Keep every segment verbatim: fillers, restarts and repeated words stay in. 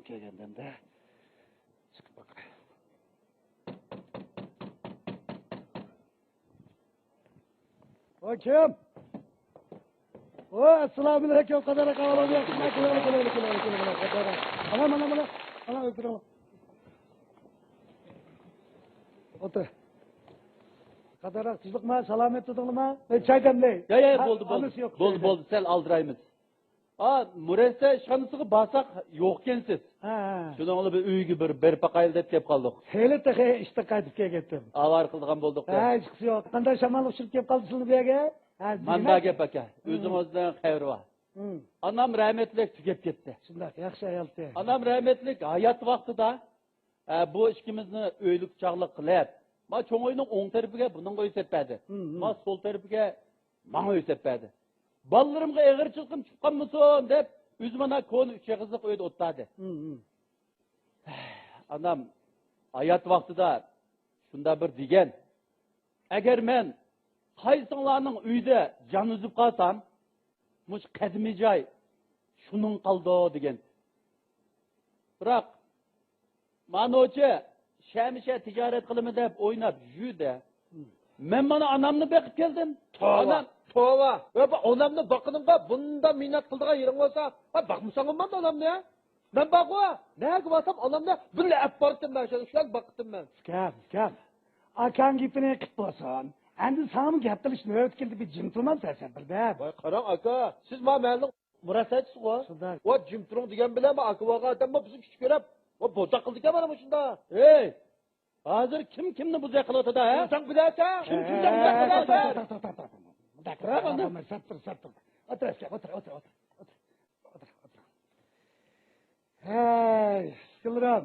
كەلگەندە چىقىپ باقاي. ۋاي، كىم؟ ۋاي، ئەسسالامۇئەلەيكۇم، قادىر ئاكا. ئانا، مانا، مانا، مانا، ئۆتۈرۈڭ. ئولتۇر. قادىر ئاكا، تۇزلۇقما، سالامەت تۇردۇڭلارما؟ ئەي، چاي دەملەي. يا، يا، يا، بولدى، بولدى. ئانىسى يوق، بولدى، چاي بولدى، سەل ئالدىرايمىز. ئا، مۇرەسسە ئىشخانىسىغا بارساق، يوقكەنسىز. ھە، ھە. شۇنىڭ بىلەن بىر ئۆيگە بىر بېرىپ باقايلى دەپ كەپ قالدۇق. خېلى تېخى ئىشتىن قايتىپ كەلگەنتىم. ئاۋارە قىلىدىغان بولدۇق. ھە، ھېچقىسى يوق. قانداق شامال ئۇچۇرۇپ كەپ قالدى سىلىنى بۇ يەرگە؟ ھە، مانا دېمەك. گەپ ئاكا. مم. ئۆزىڭىزنىڭ خەۋىرى بار. مم. ئانام رەھمەتلىك تۈگەپ كەتتى. شۇنداق، ياخشى ئايالتى. ئانام رەھمەتلىك ھايات ۋاقتىدا، ھە، بۇ ئىككىمىزنى ئۆيلۈك چاغلىق قىلىپ، ما چوڭ ئۆينىڭ ئوڭ تەرىپىگە بۇنىڭغا ئۆي سېلىپ بەردى. مم، مم. ما سول تەرىپىگە ماڭا ئۆي سېلىپ بەردى. بالىلىرىمغا ئېغىرچىلىقىم چۈشۈپ قالمىسۇن دەپ، ئۆزى مانا كونا ئۈچ ئېغىزلىق ئۆيدە ئولتۇردى. مم، مم. ئانام ھايات ۋاقتىدا شۇنداق بىر دېگەن، ئەگەر مەن قايسىڭلارنىڭ ئۆيىدە جان ئۈزۈپ قالسام، مۇشۇ قەدىمىي جاي شۇنىڭ قالىدۇ دېگەن. بىراق، مانوچى شەمشە تىجارەت قىلىمەن دەپ ئويناپ يۈردى. مەن مانا ئانامنى بېقىپ كەلدىم. توۋا، ئانام توۋا. ۋە بۇ ئانامنى باققىنىڭغا بۇنداق مىننەت قىلىدىغان يېرىڭ بولسا، ھە، باقمىساڭ بولمامدۇ ئانامنى، ھە؟ مەن بارغۇ، نەگە بارسام ئانامنى بىللە ئەپ بارتتىم مەن، شۇ، شۇلارنى باقتىم مەن. ئۇكام، ئۇكام. ئاكاڭ گېپىنى قىپ بولسۇن. ئەمدى ساڭىمۇ گەپ قىلىش نۆۋىتى كەلدى، بىر جىم تۇرمامسەن سەن بىردەم. ۋاي قاراڭ ئاكا، سىز ما مەھەللىنىڭ مۇرەسسەچىسىغۇ. شۇنداق. ۋاي جىم تۇرۇڭ دېگەن بىلەن ما ئاكا بولغان ئادەممۇ بىزنى كىچىك كۆرۈپ، ۋاي بوزەك قىلىدىكەن مانا مۇشۇنداق. ھەي! ھازىر كىم كىمنى بوزەك قىلىۋاتىدۇ، ھە؟ سەن بىلەسەن. كىم كىمنى بوزەك قىلىۋاتىدۇ؟ توختا، توختا، توختا، توختا. مۇنداق قىلىپ، توختا، توختا. ئولتۇر، ئولتۇر، ئولتۇر، ئولتۇر. ھەي، ئۇكىلىرىم،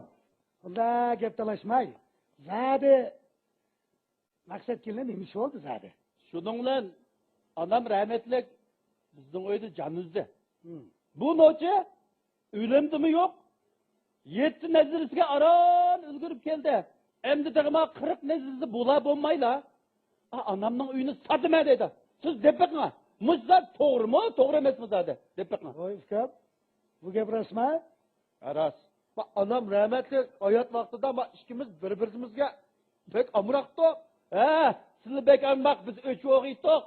بۇنداق گەپ تالاشماي. زادى مەقسەت كېلىن نېمە ئىش بولدى زادى؟ شۇنىڭ بىلەن ئانام رەھمەتلىك بىزنىڭ ئۆيدە جان ئۈزدى. مم. بۇ نوچى ئۆلۈمدىمۇ يوق، يەتتە نەزىرىسىگە ئاران ئۈلگۈرۈپ كەلدى. ئەمدى تېخىمۇ قىرىق نەزىرىسى بولا بولمايلا، ئا، ئانامنىڭ ئۆيىنى ساتىمەن دەيدۇ. سىز دەپ بېقىڭا، مۇشۇ زات توغرىمۇ، توغرا ئەمەسمۇ زادى؟ دەپ بېقىڭا. ۋاي ئۇكام، بۇ گەپ راستمۇ؟ ھە، راست. ما ئانام رەھمەتلىك ھايات ۋاقتىدا ما ئىككىمىز بىر-بىرىمىزگە بەك ئامراقتۇق. ھە، سىلى بەك ئامراق، بىز ئۆچ ئوغۇيتتۇق.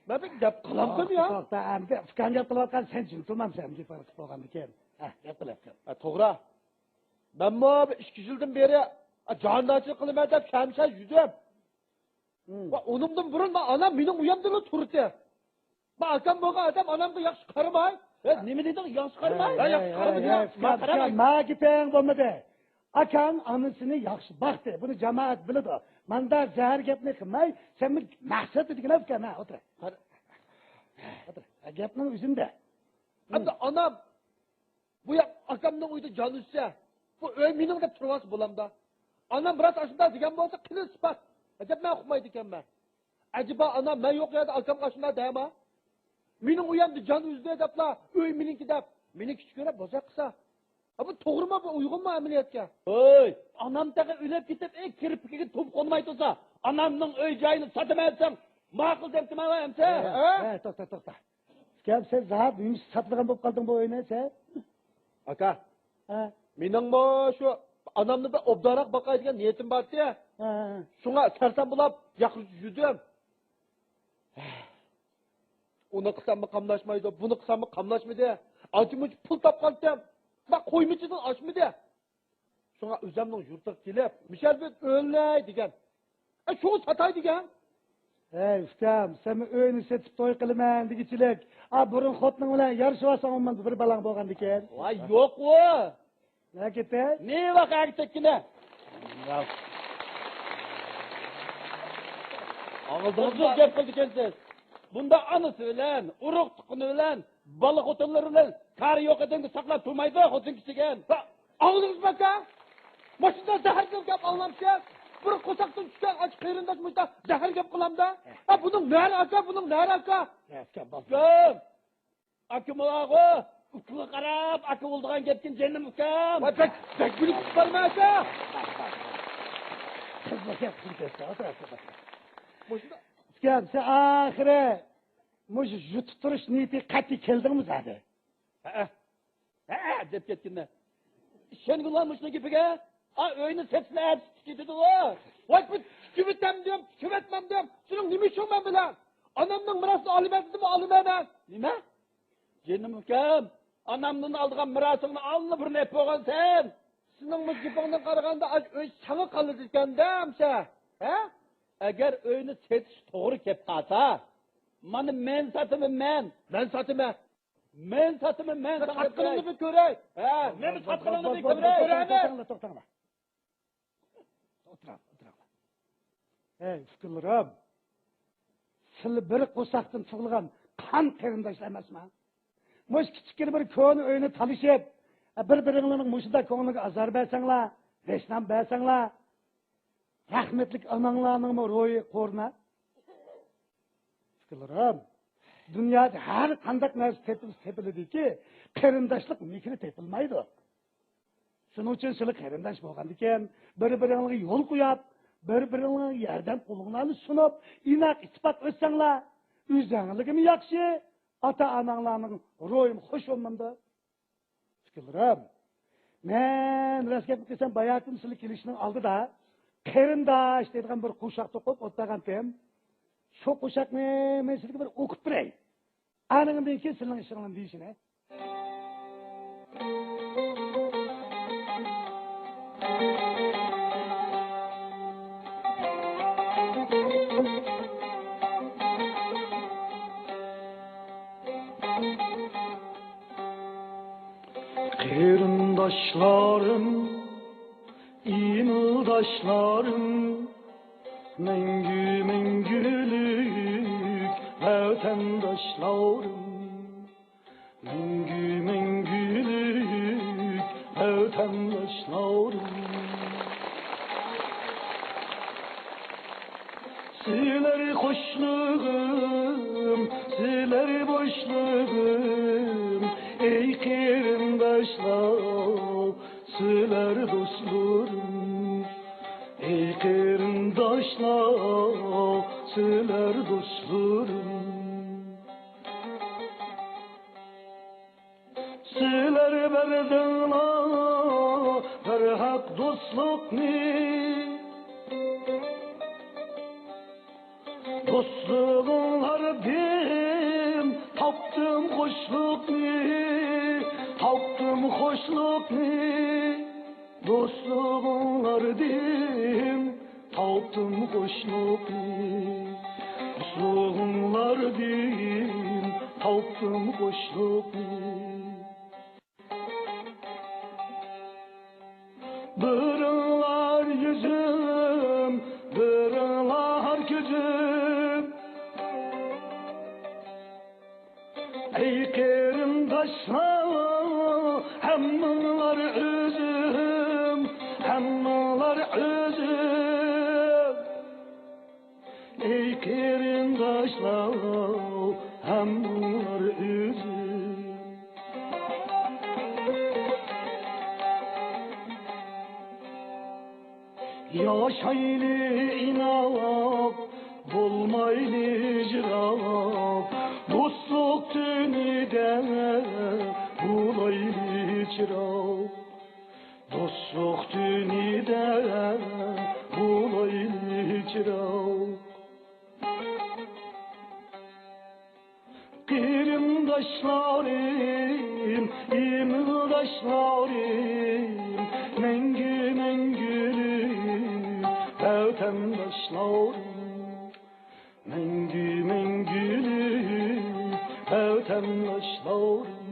مەن بەك گەپ قىلامدىم يا. توختا، توختا، ئەمدى ئۇكاڭ گەپ قىلىۋاتقان سەن جىم تۇرمامسەن، ئەمدى پەرق بولغاندىكىن. ھە، گەپ قىل، گەپ قىل. ھە، توغرا. مەنمۇ بىر ئىككى يىلدىن بېرى، ھە، جاندارچىلىق قىلىمەن دەپ شەمشەر يۈدۈم. ۋە ئۇنىڭدىن بۇرۇن ما ئانام مېنىڭ ئۆيۈمدىلا تۇردى. ما ئاكام بولغان ئادەم ئانامغا ياخشى قارىماي. ھە، نېمە دېدىڭ؟ ياخشى قارىماي؟ ھە، ياخشى قارىماي. ما قارىماي. ما گېپىڭ بولمىدى. ئاكاڭ ئانىسىنى ياخشى باقتى. بۇنى جامائەت بىلىدۇ. ماندا زەھەر گەپنى قىلماي، سەن بىر مەقسەت دېگىن ئۇكام، ھە، ئولتۇر. ئولتۇر. ھە، گەپنىڭ ئۆزىندە. ئەمدى ئانام بۇ ياق ئاكامنىڭ ئۆيىدە جان ئۈزسە، بۇ ئۆي مېنىڭ دەپ تۇرۇۋالسا بولامدا؟ ئانام راست ئاشۇنداق دېگەن بولسا، قېنى ئىسپات؟ ئەجەب مەن ئۇقمايدىكەنمەن. ئەجەبا ئانام مەن يوق يەردە ئاكامغا ئاشۇنداق دەيما؟ مېنىڭ ئۆيۈمدە جان ئۈزدى دەپلا، ئۆي مېنىڭكى دەپ، مېنى كىچىك كۆرۈپ بوزەك قىلسا. ھە، بۇ توغرىمۇ، بۇ ئۇيغۇنمۇ ئەمەلىيەتكە؟ ھوي، ئانام تېخى ئۆلۈپ كېتىپ، ئەي، كىرپىكىگە توپ قونماي تۇرسا، ئانامنىڭ ئۆي جايىنى ساتىمەن دېسەڭ، ماقۇل دەپتىمەن ئەمسە؟ ھە، ھە؟ ھە، توختا، توختا. ئۇكام، سەن زادى نېمە ئۈچۈن ساتىدىغان بولۇپ قالدىڭ بۇ ئۆينى سەن؟ ئاكا، ھە؟ مېنىڭمۇ شۇ ئانامنى بىر ئوبدانراق باقاي دېگەن نىيىتىم بارتى. ھە، ھە، ھە. شۇڭا سەرسان بولاپ ياققا يۈدۈم. ئۇنى قىلساممۇ قاملاشمايدۇ، بۇنى قىلساممۇ قاملاشمىدى. ئانچە-مۇنچە پۇل تاپقانتىم. ما قويمىچىدىن ئاشمىدى. شۇڭا ئۆزەمنىڭ يۇرتىغا كېلىپ، مىشەل بىر ئۆيلەي دېگەن. ئە، شۇنى ساتاي دېگەن. ھەي، ئۇكام، سەنمۇ ئۆينى سېتىپ توي قىلىمەن دېگۈچىلىك. ئا، بۇرۇن خوتۇنۇڭ بىلەن يارىشىۋالساڭ، ئۇنىڭدا بىر بالاڭ بولغاندىكىن. ۋاي، يوق ئۇ. نەگە كېتەي؟ نېۋاق ئەگىچەككىنە. ئاڭلىدىڭىزمۇ؟ قىزىق گەپ قىلىدىكەنسىز. بۇنداق ئانىسى بىلەن، ئۇرۇق تۇغقىنى بىلەن، بالا خوتۇنلىرى بىلەن كارى يوق ئادەمگە ساقلاپ تۇرمايدۇ خوتۇن كىشىگە. ھە، ئاڭلىدىڭىزمۇ ئاكا؟ ماشىنىدا زەھەر گەپ ئاڭلامسىز؟ بىر قورساقتىن چۈشكەن ئاچ قېرىنداش مۇشۇنداق زەھەر گەپ قىلامدا؟ ھە، بۇنىڭ نەرە ئاكا، بۇنىڭ نەرە ئاكا؟ ھە، ئۇكام، بولدى. ئۇكام! ئاكىمۇ بارغۇ، ئۇكىغا قاراپ ئاكا بولىدىغان گەپكىن جېنىم ئۇكام. ۋاي، بەك، بەك بىلىپ ئۇقۇپ قالما ئاكا. قىزلار گەپ قىلىپ كەتسە، ئولتۇر، ئولتۇر. مۇشۇنداق. ئۇكام، سەن ئاخىرى مۇشۇ يۇتۇپ تۇرۇش نىيىتى قەتئىي كەلدىڭمۇ زادى؟ ھەئە. ھە، دەپ كەتكىنىنى. ئىشەنگىنلا مۇشۇنىڭ گېپىگە. ئا، ئۆينى سېتىسىلا ئەتىسى كېتىدىغۇ. ۋاي، بۇ تىكىۋېتەمدىم، تىكىۋەتمەمدىم. سېنىڭ نېمە ئىشىڭ مەن بىلەن؟ ئانامنىڭ مىراسىنى ئالىمەن دېدىمۇ، ئالىمەن مەن. نېمە؟ جېنىم ئۇكام، ئانامدىن ئالىدىغان مىراسىڭنى ئاللىبۇرۇن ئېلىپ بولغانسەن. سېنىڭ مۇشۇ گېپىڭدىن قارىغاندا، ئاش ئۆي ساڭا قالىدىكەن-دە، ئەمىسە. ھە؟ ئەگەر ئۆينى سېتىش توغرا كەپ قالسا، مانا مەن ساتىمەن، مەن. مەن ساتىمەن. مەن ساتىمەن، مەن ساڭا ساتقىنىڭنى بىر كۆرەي. ھە، مەن ساتقىنىڭنى بىر كۆرەي. توختاڭلار، توختاڭلار. ئولتۇراڭلار، ئولتۇراڭلار. ھەي، ئۇكىلىرىم، سىلەر بىر قورساقتىن تۇغۇلغان قان قېرىنداشلار ئەمەسمۇ؟ مۇشۇ كىچىككىنە بىر كونا ئۆينى تالىشىپ، بىر-بىرىڭلارنىڭ مۇشۇنداق كۆڭلىگە ئازار بەرسەڭلار، دەشنام بەرسەڭلار، رەھمەتلىك ئاناڭلارنىڭمۇ روھى قورۇنار. ئۇكىلىرىم، دۇنيادا ھەر قانداق نەرسە تېپىلسا تېپىلىدۇكى، قېرىنداشلىق مېھرى تېپىلمايدۇ. شۇنىڭ ئۈچۈن سىلەر قېرىنداش بولغاندىكىن، بىر-بىرىڭلارغا يول قويۇپ، بىر-بىرىڭلارغا ياردەم قولۇڭلارنى سۇنۇپ، ئىناق ئىتتىپاق ئۆتسەڭلار، ئۆزۈڭلارغىمۇ ياخشى، ئاتا-ئاناڭلارنىڭ روھىمۇ خوش بولمامدۇ؟ ئۇكىلىرىم، مەن راست گەپنى قىلسام، باياتىن سىلەر كېلىشنىڭ ئالدىدا قېرىنداش دەيدىغان بىر قوشاق توقۇپ ئولتۇرغانتىم. شۇ قوشاقنى مەن سىلەرگە بىر ئوقۇپ بېرەي. ئانىڭدىن كېيىن سىلەرنىڭ ئىشىڭلارنى دېيىشىنى. قېرىنداشلارىم، ئىمىلداشلارىم، مەڭگۈ مەڭگۈلۈك ۋەتەنداشلارىم، مەڭگۈ مەڭگۈلۈك ۋەتەنداشلارىم. سىلەر خوشلۇقۇم، سىلەر بوشلۇقۇم، ئەي قېرىنداشلار، سىلەر دوستلىرىم. ئەي قېرىنداشلار، سىلەر دوستلىرىم. سىلەر بەردىڭلار بىر ھەق دوستلۇقنى. دوستلۇقۇڭلاردىن تاپتىم خوشلۇقنى، تاپتىم خوشلۇقنى. دوستلۇقۇڭلاردىن تاپتىم خوشلۇقنى. دوستلۇقۇڭلاردىن تاپتىم خوشلۇقنى. بىرىڭلار يۈزۈم، بىرىڭلار كۆزۈم. ئەي قېرىنداشلار، ھەممىڭلار ئۆزۈم، ھەممىڭلار ئۆزۈم. ئەي قېرىنداشلار، ھەممىڭلار ئۆزۈم. ياشايلى ئىناق، بولمايلى يىراق، دوستلۇق تۈنىدە بولايلى چىراغ. دوستلۇق تۈنىدە بولايلى چىراغ. قېرىنداشلارىم، ئىمىلداشلارىم، مەڭگۈ مەڭگۈلۈك ۋەتەنداشلارىم. مەڭگۈ مەڭگۈلۈك ۋەتەنداشلارىم،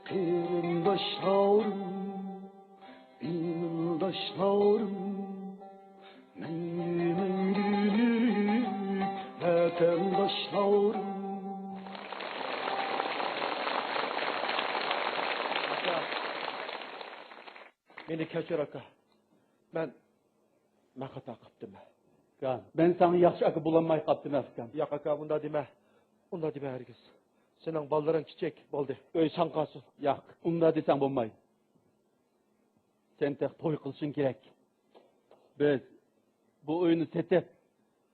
قېرىنداشلارىم، ئىمىلداشلارىم، مەڭگۈ مەڭگۈلۈك ۋەتەنداشلارىم. مېنى كەچۈر، ئاكا. مەن، مەن خاتا قىپتىمەن. ئۇكام، مەن ساڭا ياخشى ئاكا بولالماي قاپتىمەن، ئۇكام. ياق، ئاكا، ئۇنداق دېمە. ئۇنداق دېمە ھەرگىز. سېنىڭ بالىلىرىڭ كىچىك، بولدى. ئۆي ساڭا قالسۇن. ياق، ئۇنداق دېسەڭ بولمايدۇ. سەن تېخى توي قىلىشىڭ كېرەك. بىز بۇ ئۆينى سېتىپ،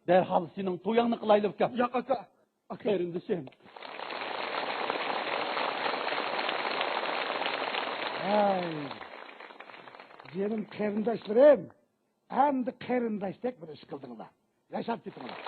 دەرھال سېنىڭ تويۇڭنى قىلايلى، ئۇكام. ياق، ئاكا. قېرىندىشىم. ھەي، جېنىم قېرىنداشلىرىم، ئەمدى قېرىنداشتەك بىر ئىش قىلدىڭلار. ياشاپ كېتىڭلار.